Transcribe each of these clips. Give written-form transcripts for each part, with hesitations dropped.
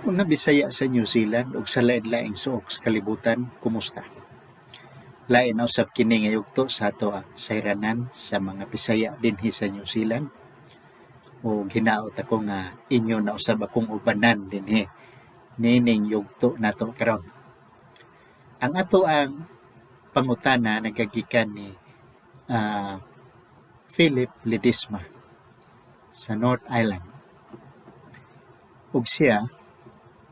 Mga Bisaya sa New Zealand ug sa lain-laing suok sa kalibutan, kumusta? Lain na usab kini nga yugto sa ato ang sayranan sa mga Bisaya dinhi sa New Zealand, ug hinaot ako nga inyo na usab akong ubanan dinhi niining yugto nato karon. Ang ato ang pangutana nagagikan ni Philip Ledesma sa North Island, ug siya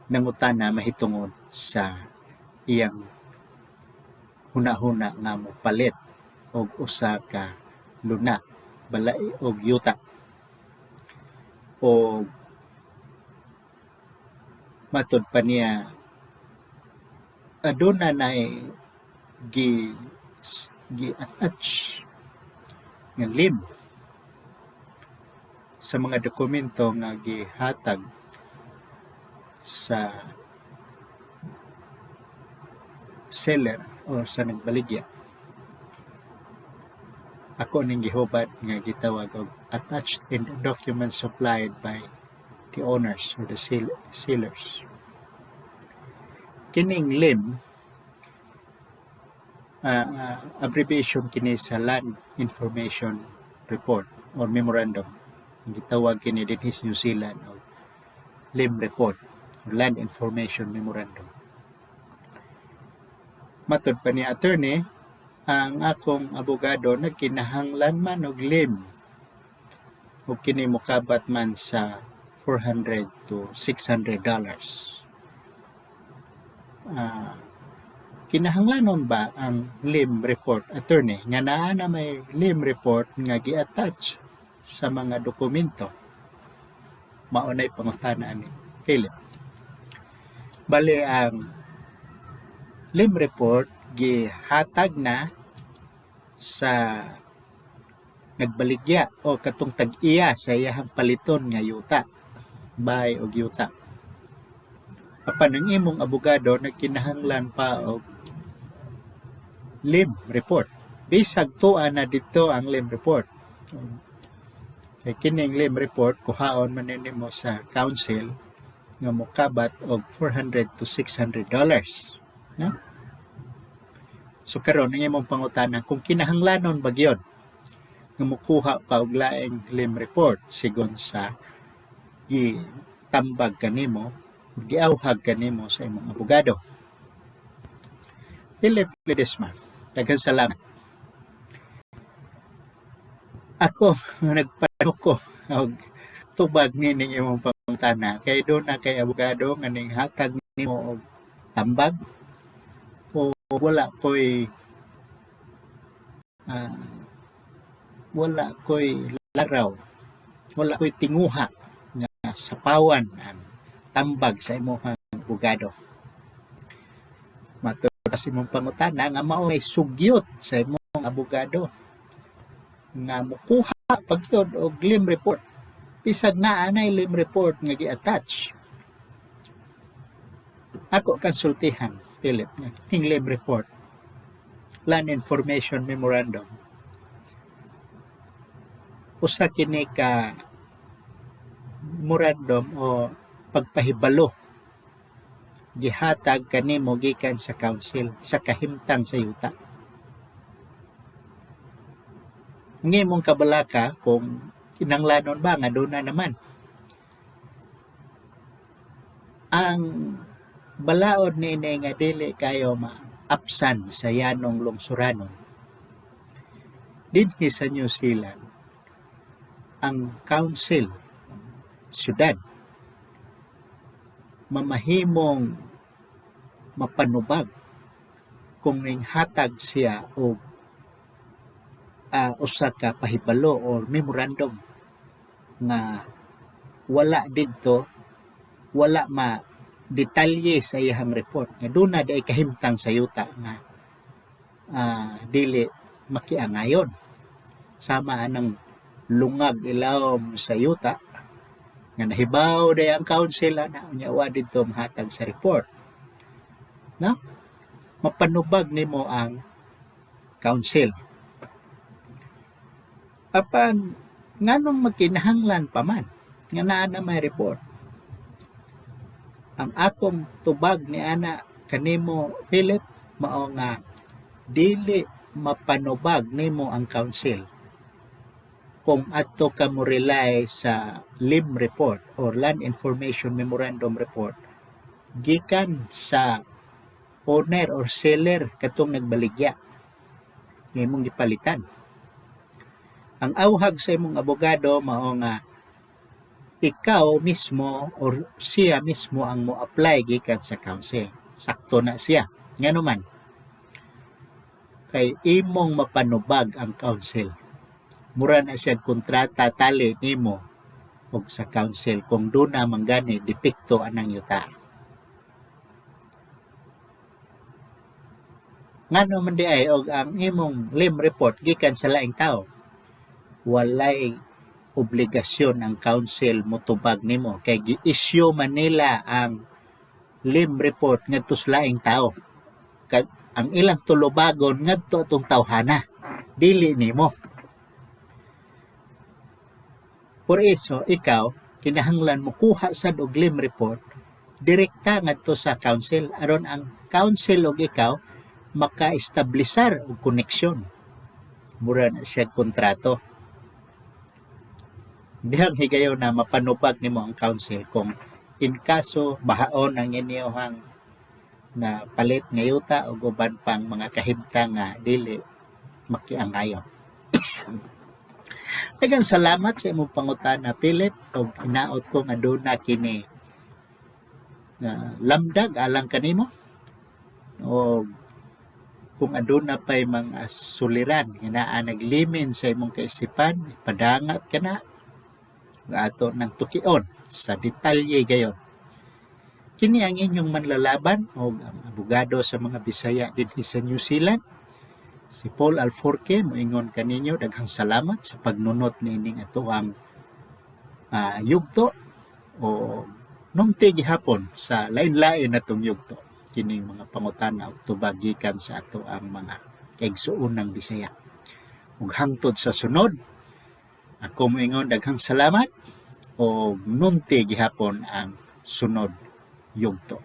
nangutana mahitungod sa iyang hunahuna nga mopalit og usa ka luna balay og yuta, og matud pa niya aduna nay gi attach nga LIM sa mga dokumento nga gihatag sa seller o sa nagbaligya. Ako ning gihubad nga gitawag og attached in the document supplied by the owners or the sellers. Kining LIM, abbreviation kini sa Land Information Report or Memorandum. Gitawag kini dinhi sa New Zealand og LIM report or Land Information Memorandum. Matod pa ni attorney, ang akong abogado nagkinahanglan man og LIM ug kini mokabat man sa $400 to $600. Kinahanglanon ba ang LIM report, attorney, nga naa na may LIM report nga gi-attach sa mga dokumento? Mao nay pangutana ni Philip. Bali ang LIM report gihatag na sa nagbaligya o katong tag-iya sa iyahang paliton nga yuta, bahay og yuta. Apan ang imong abogado nagkinahanglan pa og LIM report. Bisag tua na didto ang LIM report. Kay kining LIM report kuhaon man nimo sa council nga mokabat og $400 to $600. No? So karon ang imong pangutana kung kinahanglanon ba gyud nga mokuha pa og laing LIM report sigon sa gitambag kanimo, giawhag kanimo sa imong abogado. Philip Ledesma, daghang salamat. Ako nagpanuko og tubag nining imong pangutana kay duna kay abogado nga ning hatag nimo og tambag o wala ko'y laraw, wala ko'y tinguha nga sapawan ang tambag sa imong abogado. Matod pa sa imong pangutana nga mao may sugyot sa imong abogado nga mokuha pa gyud og LIM report bisag naa nay LIM report nga gi-attach. Ako kang sultihan, Philip, nga kining LIM report, Land Information Memorandum, usa kini ka memorandum o pagpahibalo gihatag kanimo gikan sa council sa kahimtang sa yuta. Ang imong kabalaka kung kinanglanon ba nga duna naman. Ang balaod niini nga dili kayo maapsan sa yanong lungsuranon. Dinhi sa New Zealand, ang council, syudad, mamahimong mapanubag kung ninghatag siya og usa ka pahibalo or memorandum nga wala didto, wala ma detalye sa iyang report nga duna diay kahimtang sa yuta nga dili makiangayon, sama anang lungag ilawom sa yuta nga nahibaw day ang council ana, unya wa didto mahatag sa report, no? Mapanubag nimo ang council. Apan nganong magkinahanglan pa man nga naa na may report? Ang akong tubag ni ana kanimo, Philip, mao nga dili mapanubag nimo ang council kung adto ka mo rely sa LIM report or Land Information Memorandum report gikan sa owner or seller katong nagbaligya nga imong gipalitan. Ang awhag sa imong abogado mao nga ikaw mismo or siya mismo ang mo-apply gikan sa council. Sakto na siya. Ngano man? Kay imong mapanubag ang council. Mura na siya kontrata tali nimo og sa council kung duna man gani depekto anang yuta. Ngano man di ay og ang imong LIM report gikan sa laing tawo, walay obligasyon ang council motubag nimo kay gi-issue man nila ang LIM report ngadto sa laing tawo. Ang ilang tulubagon ngadto atong tawhana, dili nimo. Por eso ikaw kinahanglan mokuha sad og LIM report direkta ngadto sa council aron ang council og ikaw maka-establisar og koneksyon. Mura na siya kontrato. Dihang higayon na mapanubag nimo ang council kung in kaso bahaon ang inyong na palit nga yuta o uban pang mga kahimtang nga dili makiangayon. Daghang salamat sa imong pangutana, Philip, ug hinaot ko nga duna kini nga lamdag alang kanimo, og kung aduna pay mga suliran nga naa naglimin sa imong kaisipan, ipadangat kana nga ato nang tukion sa detalye gayon. Kini ang inyong manlalaban o ang abogado sa mga Bisaya dinhi sa New Zealand, si Paul Alforque, moingon kaninyo daghang salamat sa pagnunot niining atoang yugto o nunti gihapon sa lain-lain natong yugto kining mga pangutana ug tubag gikan sa atoang mga kaigsuonang Bisaya. Ug hangtod sa sunod, ako moingon daghang salamat o nunti gihapon ang sunod yugto.